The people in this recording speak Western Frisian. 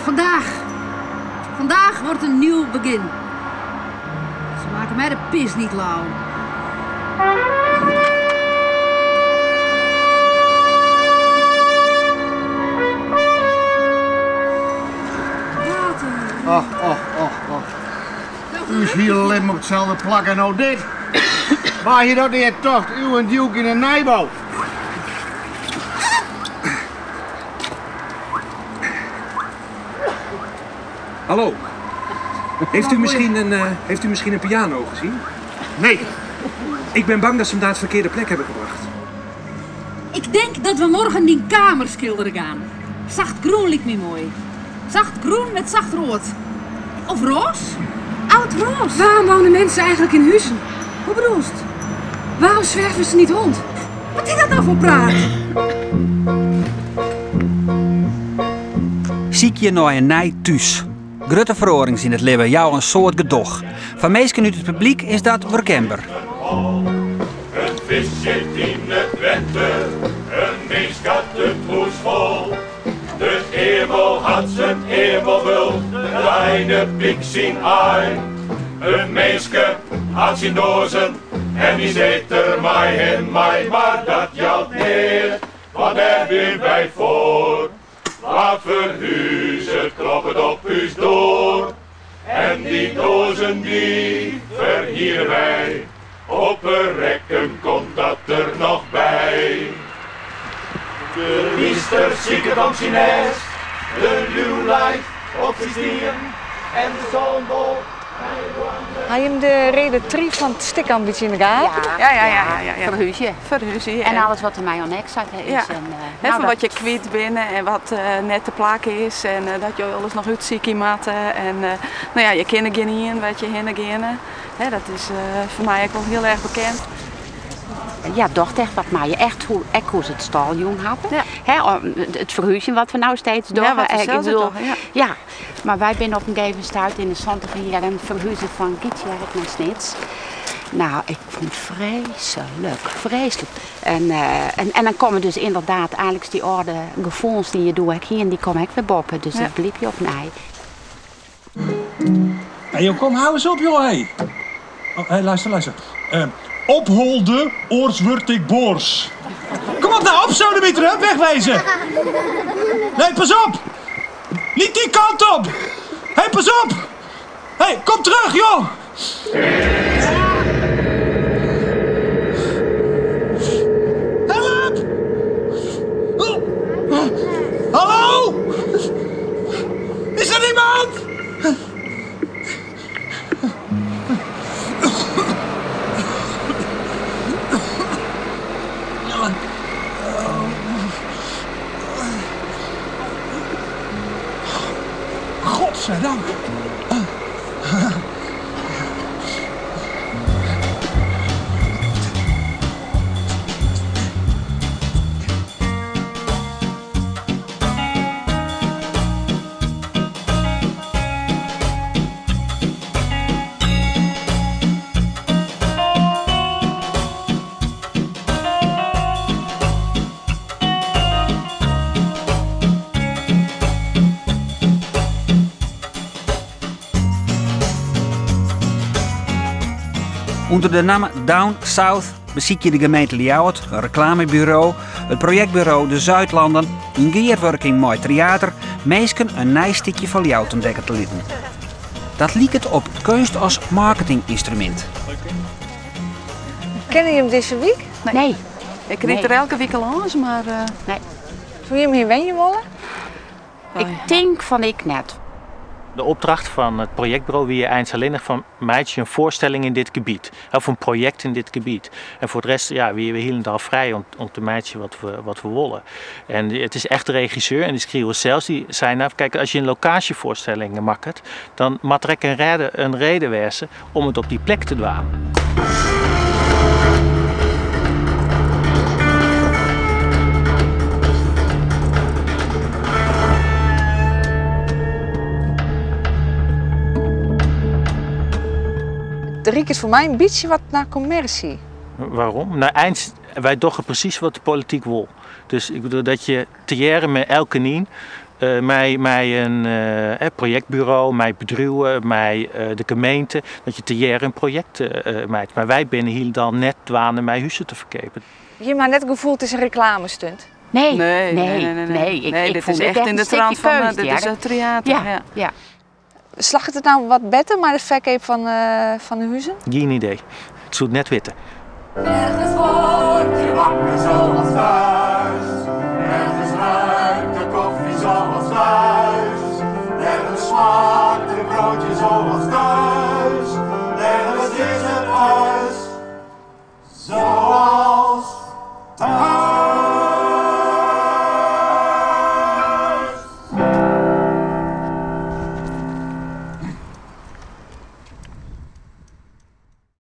Vandaag. Vandaag wordt een nieuw begin. Ze maken mij de pis niet lauw. Wat een... Och, och, och, och. Us hiele libben op itselde plak en no dit. Wa hie dat ea tocht, Uwe en Dieuwke yn 'e nijbou. Hallo. Heeft u misschien een, eh, heeft u misschien een piano gezien? Nee. Ik ben bang dat ze hem naar het verkeerde plek hebben gebracht. Ik denk dat we morgen die kamer schilderen gaan. Zacht groen lijkt me mooi. Zacht groen met zacht rood. Of roze? Oud roze. Waarom wonen mensen eigenlijk in huizen? Hoe bedoelst? Waarom zwerven ze niet rond? Wat is dat nou voor praat? Sykje nei in nij thús. Grutte feroarings yn it libben jouwe in soad gedoch. Foar minsken út it publyk is dat werkenber. In fisk sit yn it wetter, in minsk hat it hûs fol. De eamel hat syn eamelbult, de einepyk syn aai. In minske hat syn doazen en dy sit der mei him mei. Mar dat jout neat, want dêr binne wy foar. Wa ferhuzet, kloppet op ús doar. En dy doazen dy ferhiere wy. Op 'e rekken komt dat der noch by. De lyster siket om syn nêst, de liuw leit op syn stien en de sânbol Ha jim de reade tried fan it stik al in bytsje yn de gaten? Ja, ja, ja, ja, ja. Ferhúzje. Ferhúzje. En alles wat der mei oan ek is. Ja. En, Hè, nou, fan wat je kwyt binne en wat net te plak is en dat jo alles noch útsykje moatte. En no ja, je kinne gjinien wêr't je hinne geane. Hè, dat is foar my ek wol hiel erch bekend. Ja, docht echt wat mei je. Echt hoe, ek hoe se it stâl jûn hawwe. Ja. Hè, it ferhúzjen wat we no steeds Ja, dogge. wat we Ik sels bedoel, dogge, ja. ja. Mar wy binne op in gegeven stuit yn de santiger jierren ferhuze fan Gytsjerk nei Snits. Nou, ik fûn it freeslik, freeslik. En, en, en dan komme dus ynderdaad eigenlik dy âlde gefoelens dy't je doe ek hienen, dy komme ek wer boppe. Dus Ja. dat bliuwt je opnij. Hey, joh, kom, hou eens op, joh, hey. Oh, hey, luister, luister. Opholde, oars wurd ik boars. Kom op nou, op sodemieter, hup, wegwezen. Nee, pas op. Niet die kant op. Hey, pas op. Hey, kom terug, joh. Help! Oh. Hallo? Is er iemand? Godzijdank. Under de namme Down South besykje de gemeente Ljouwert, in reklameburo, it projektburo De Zuidlanden, yn gearwurking mei Tryater, minsken in nij stikje fan Ljouwert ûntdekke te litten. Dat liket op keunst as marketingynstrumint. Kenne jim dizze wyk? Nee. Nee. Ik ryd der elke wike lâns, mar. Nee. Soe jim hjir wenje wolle? Ik tink fan ik net. De opdracht fan it projektburo wie eins allinnich fan meitsje in foarstelling yn dit gebiet, of in projekt yn dit gebiet. En foar de rest, ja, wiene we hielendal frij om te meitsjen wat we wolle. En it is echt de regisseur en de skriuwer sels dy't seine, nou, kijk, as je in lokaasjefoarstelling makket, dan moat der ek in reden wêze om it op dy plek te dwaan. It riekt foar my in bytsje wat nei kommersy. Waarom? Nou, eins, wy dogge presys wat de polityk wol. Dus ik bedoel dat je tegearre mei elkenien Mei, mei in projektburo, mei bedriuwen, mei de gemeente, dat je tegearre in projekt meitsje. Mar wy binne hielendal net dwaande mei huzen te ferkeapjen. Jim ha net it gefoel it is in reklamestunt? Nee, Nee, nee, nee, nee, nee. nee. Ik, Nee, ik dit vond is dit echt in een de trant stukje van, keunst, dit is ja. het theater. Ja, Ja. ja. Slacht it no wat better mei de ferkeap fan de huzen? Gjin idee. Ik soe it net witte. Nergens word je wakker zoals thuis.